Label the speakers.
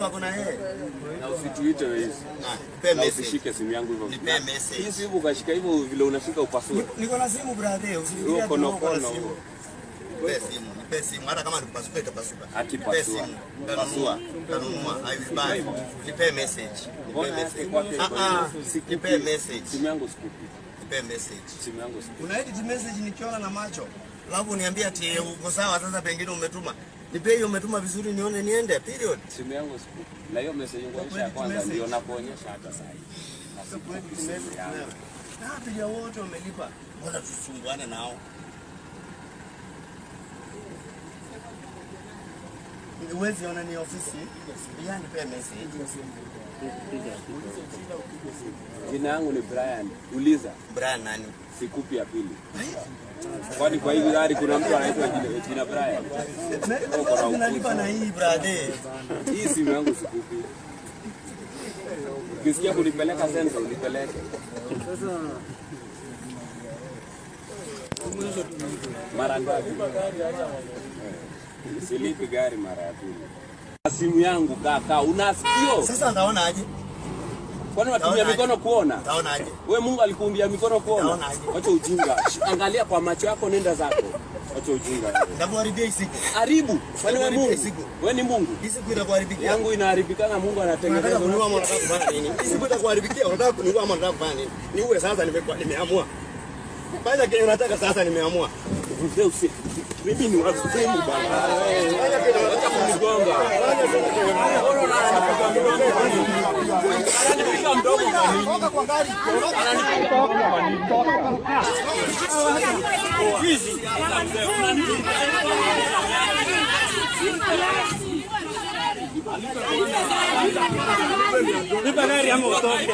Speaker 1: Wako na yeye.
Speaker 2: Na usituite wewe.
Speaker 1: Ah, nipe
Speaker 2: Na
Speaker 1: message.
Speaker 2: usishike simu yangu hivyo.
Speaker 1: Nipe message.
Speaker 2: Hii simu ukashika hivyo vile unashika upasue.
Speaker 1: Niko na simu brother, usifikirie
Speaker 2: Huo
Speaker 1: ati
Speaker 2: kono
Speaker 1: uko na
Speaker 2: kono
Speaker 1: simu.
Speaker 2: huo.
Speaker 1: Nipe simu, nipe simu hata kama nikupasuka itapasuka.
Speaker 2: Ati
Speaker 1: Nipe
Speaker 2: pasua.
Speaker 1: simu, nitanunua, nitanunua, I will buy. Nipe message. Nipe
Speaker 2: Mbona yake
Speaker 1: message.
Speaker 2: kwake iko
Speaker 1: Ah ah,
Speaker 2: hivyo? Sikupi.
Speaker 1: nipe message.
Speaker 2: Simu yangu sikupi.
Speaker 1: Nipe message.
Speaker 2: Simu yangu sikupi.
Speaker 1: Una edit message nikiona na macho. Alafu niambie ati uko sawa sasa pengine umetuma. Nipe hiyo umetuma vizuri nione niende period.
Speaker 2: Simu yangu sikupi. Na hiyo message ngoonyesha ya kwanza ndio nakuonyesha hata sasa hivi. Na sikupi simu yangu.
Speaker 1: Na abiria wote wamelipa. Mbona tusumbuane nao? Huwezi ona ni ofisi. Ya nipe message.
Speaker 2: Jina yangu ni Brian. Uliza.
Speaker 1: Brian nani?
Speaker 2: Sikupi ya pili. Kwani kwa hii gari kuna mtu anaitwa jina Brian? Uko na
Speaker 1: Tunalipa na hii brother.
Speaker 2: Hii simu yangu sikupi. Ukisikia kunipeleka Central nipeleke. Mara ngapi? Silipi gari mara ya pili. Simu yangu kaka, unasikio?
Speaker 1: Sasa ndaona aje?
Speaker 2: Kwani watumia mikono kuona?
Speaker 1: Ndaona aje?
Speaker 2: We Mungu alikuumbia mikono kuona?
Speaker 1: Naona aje.
Speaker 2: Wacha ujinga. Angalia kwa macho yako, nenda zako. Wacha ujinga.
Speaker 1: Ndakuharibia hii siku.
Speaker 2: Haribu. Kwani we Mungu?
Speaker 1: Siku.
Speaker 2: We ni Mungu?
Speaker 1: Hii siku itakuharibikia.
Speaker 2: Yangu inaharibikana, Mungu
Speaker 1: Unataka
Speaker 2: anatengeneza.
Speaker 1: kuniua ama unataka kufanya nini? Hii siku itakuharibikia. Unataka kuniua ama unataka kufanya nini? Niue sasa, nimekuwa nimeamua. Fanya kile unataka sasa, nimeamua.
Speaker 2: Mzee mimi ni wazimu bana.
Speaker 1: Fanya kile unataka.
Speaker 2: Kunigonga. Ananipiga mdomo kwa nini?
Speaker 1: Toka kwa gari.
Speaker 3: Lipa gari ama utoke.